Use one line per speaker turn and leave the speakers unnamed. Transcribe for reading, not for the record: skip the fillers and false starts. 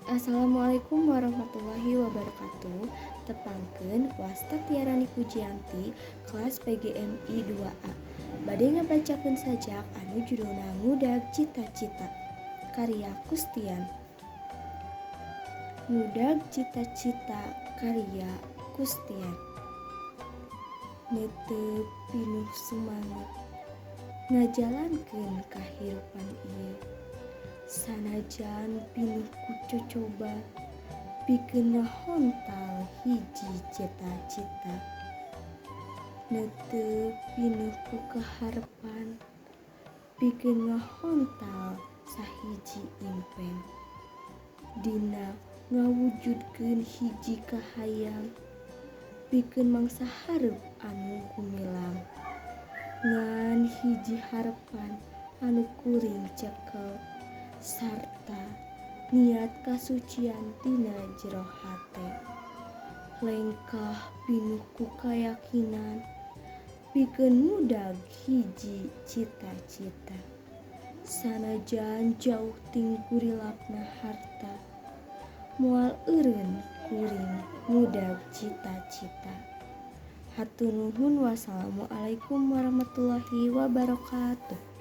Assalamualaikum warahmatullahi wabarakatuh. Tepangkeun, wasta Tiarani Pujianti, kelas PGMI 2A. Bade ngabacakeun sajak anu judulna Ngudag Cita-Cita, karya Kustian. Ngudag Cita-Cita, karya Kustian. Neuteup pinuh sumanget ngajalankeun kahirupan ieu, sanajan pinuh ku cocoba pikeun ngahontal hiji cita-cita. Neuteup pinuh ku kaharepan pikeun ngahontal sahiji impen dina ngawujudkeun hiji kahayang pikeun mangsa hareup anu gumilang. Ngan hiji harepan anu kuring cekel sarta niat kasucian tina jero hate, lengkah pinuh ku kayakinan pikeun ngudag hiji cita-cita. Sanajan jauh ting gurilapna harta, moal eureun kuring ngudag cita-cita. Hatur nuhun, wassalamualaikum warahmatullahi wabarakatuh.